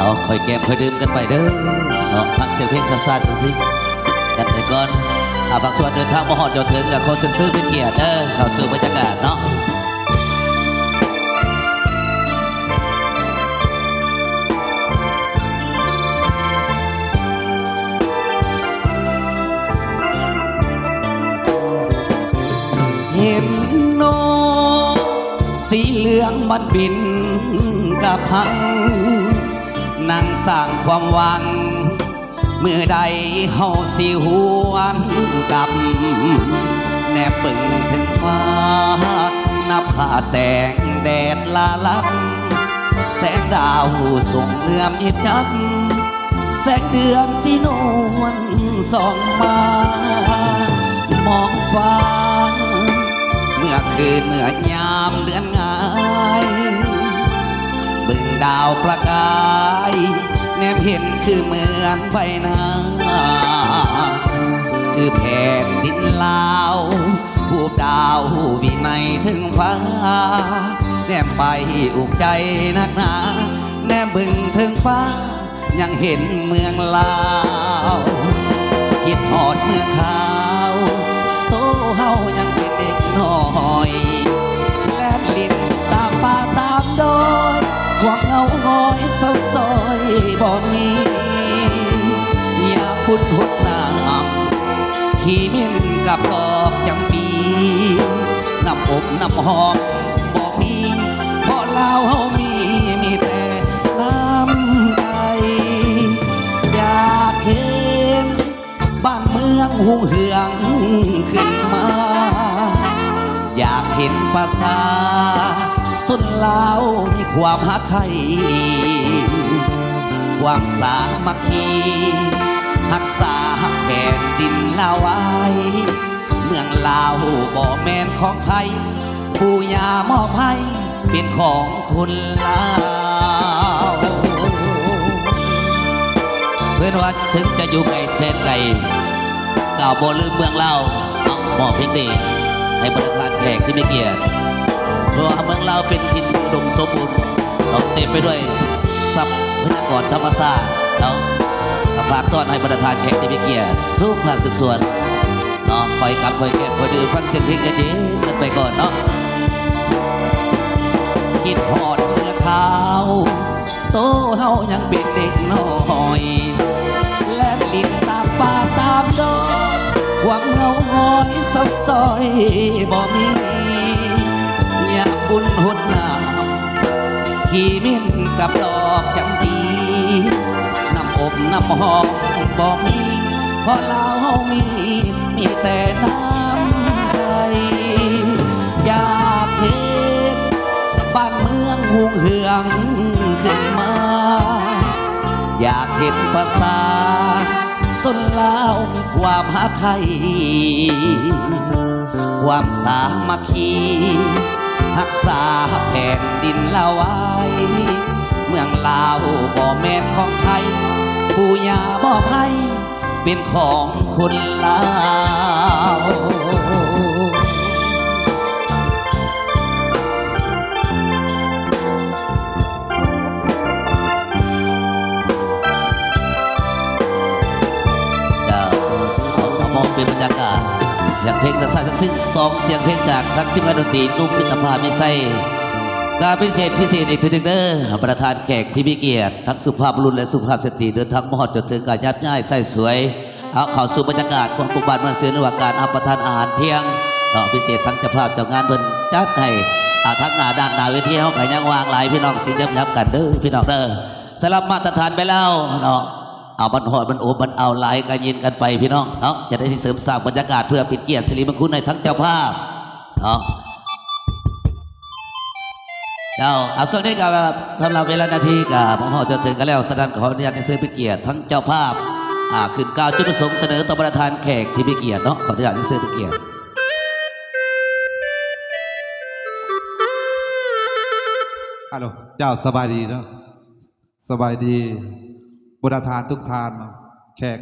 ເອົາ ຄ່ອຍແກ້ມຄ່ອຍດື່ມກັນໄປເດີເນາະ ຟັງສຽງເພງຊາດໆຈັ່ງຊີ້ກັນໄປກ່ອນ. ອາ ພາກສ່ວນເດີນທາງມາຮອດຈອດເຖິງ ກໍຂໍເຊີນເຊີນເປັນກຽດເດີ ເຂົ້າສູ່ບັນຍາກາດເນາະ. ເຫັນນົກສີເຫຼືອງມັນບິນກະພັງ ນັ່ງສ້າງຄວາມຫວັງ ມື້ໃດເຮົາຊິຫວນກັບ ແນມເບິ່ງເທິງຟ້າ ນະພາແສງແດດລາລັບ ແສງດາວສົ່ງເຫຼືອມອີບກັບ ແສງເດືອນສີນວນສ່ອງມາ ມອງຟ້າ ເມື່ອຄືນເມື່ອຍາມເດືອນງາຍ ເບິ່ງດາວປະກາຍ ແນມເຫັນຄືເໝືອນໃບໜ້າ ຄືແຜ່ນດິນລາວ ຮູບດາວວິໄນເທິງຟ້າ ແນມໄປອຸກໃຈນັກໜາ ແນມເບິ່ງເທິງຟ້າ ຍັງເຫັນເມືອງລາວ ຄິດຮອດເມື່ອຄາວ ໂຕເຮົາຍັງເປັນເດັກນ້ອຍ ແລ່ນຫຼິ້ນຕາມປ່າຕາມດອຍ ຄວາມເຫງົາຫງອຍເສົ້າຊອຍບໍ່ມີ ຍາມບຸນຫົດນ້ຳ ຂີ້ເໝັ້ນກັບດອກຈຳປີ ນ້ຳອົບນ້ຳຫອມ ບໍ່ມີ ເພາະລາວເຮົາມີ ມີແຕ່ນ້ຳໃຈ ຢາກເຫັນບ້ານເມືອງຮຸ່ງເຮືອງຂຶ້ນມາ ຢາກເຫັນປະຊາຊົນລາວມີຄວາມຮັກໃຄ່ ຄວາມສາມັກຄີ ຮັກສາແຜ່ນດິນລາວໄວ້ ເມືອງລາວບໍ່ແມ່ນຂອງໃຜ ປູ່ຍ່າມອບໃຫ້ເປັນຂອງຄົນລາວ ເພິ່ນວ່າເຖິງຈະຢູ່ໄກແສນໄກ ກໍບໍ່ລືມເມືອງລາວ ເອົາ ມອບເພງນີ້ໃຫ້ບັນດາທ່ານແຂກທີ່ມີກຽດ ເພາະວ່າເມືອງລາວເປັນຖິ່ນອຸດົມສົມບູນ ເນາະ ເຕັມໄປດ້ວຍຊັບພະຍາກອນທຳມະຊາດເນາະ ກໍຝາກຕ້ອນໃຫ້ບັນດາທ່ານແຂກທີ່ມີກຽດທຸກພາກທຸກສ່ວນ ເນາະ ຄ່ອຍກັບຄ່ອຍແກ້ມຄ່ອຍດື່ມ ຟັງສຽງເພງເຢັນໆກັນໄປກ່ອນເນາະ ຄິດຮອດເມື່ອຄາວ ໂຕເຮົາຍັງເປັນເດັກນ້ອຍ ແລ່ນຫຼິ້ນຕາມປ່າຕາມດອຍ ຄວາມເຫງົາຫງອຍເສົ້າຊອຍບໍ່ມີ ຍາມບຸນຫົດນ້ຳ ຂີ້ເໝັ້ນກັບດອກຈຳປີ ນ້ຳອົບນ້ຳຫອມບໍ່ມີ ເພາະລາວເຮົາມີ ມີແຕ່ນ້ຳໃຈ ຢາກເຫັນບ້ານເມືອງຮຸ່ງເຮືອງຂຶ້ນມາ ຢາກເຫັນປະຊາຊົນລາວມີຄວາມຮັກໃຄ່ ຄວາມສາມັກຄີ ຮັກສາແຜ່ນດິນລາວໄວ້ ເມືອງລາວບໍ່ແມ່ນຂອງໃຜ ປູ່ຍ່າມອບໃຫ້ເປັນຂອງຄົນລາວ. ເຈົ້າ ຂໍມາມອບເປັນບັນຍາກາດ ສຽງເພງຊາດໆທັງສິ້ນ ສອງສຽງເພງຈາກທາງທີມງານດົນຕີໜຸ່ມມິດຕະພາບມີໄຊ ກະພິເສດ ພິເສດອີກເທື່ອໜຶ່ງເດີ ບັນດາທ່ານແຂກທີ່ມີກຽດ ທັງສຸພາບບຸລຸດ ແລະ ສຸພາບສະຕີ ເດີນທາງມາຮອດຈົນເຖິງການຍັບຍ້າຍໃຊ້ສວຍ ເອົາ ເຂົ້າສູ່ບັນຍາກາດຄວາມບຸກບານມ່ວນຊື່ນ ຫຼືວ່າການຮັບປະທານອາຫານທ່ຽງເນາະ ພິເສດທັງເຈົ້າພາບເຈົ້າງານເພິ່ນຈັດໃຫ້ ອາ ທາງໜ້າດ້ານໜ້າເວທີເຮົາກໍຍັງວ່າງຫຼາຍ ພີ່ນ້ອງຊິຫຍັບໆກັນເດີ ພີ່ນ້ອງເດີ ສຳລັບມາດຕະຖານໄປແລ້ວເນາະ ເອົາ ມັນຮອດມັນອົບມັນເອົາຫຼາຍກໍຍິນກັນໄປ ພີ່ນ້ອງເນາະ ຈະໄດ້ຊິເສີມສ້າງບັນຍາກາດເພື່ອເປັນກຽດສິລິມົງຄຸນໃຫ້ທັງເຈົ້າພາບເນາະ. ເຈົ້າ ອາ ຊ່ວງນີ້ກໍສຳລັບເວລານາທີກໍມາຮອດຈົນເຖິງກັນແລ້ວ ສະນັ້ນຂໍອະນຸຍາດຮຽນເຊີນເປັນກຽດທັງເຈົ້າພາບ ອາ ຂຶ້ນກ່າວຈຸດປະສົງສະເໜີຕໍ່ບັນດາທ່ານແຂກທີ່ມີກຽດເນາະ ຂໍອະນຸຍາດຮຽນເຊີນເປັນກຽດ. ຮັລໂຫຼ ເຈົ້າ ສະບາຍດີເນາະ ສະບາຍດີບັນດາທ່ານທຸກທ່ານເນາະ ແຂກ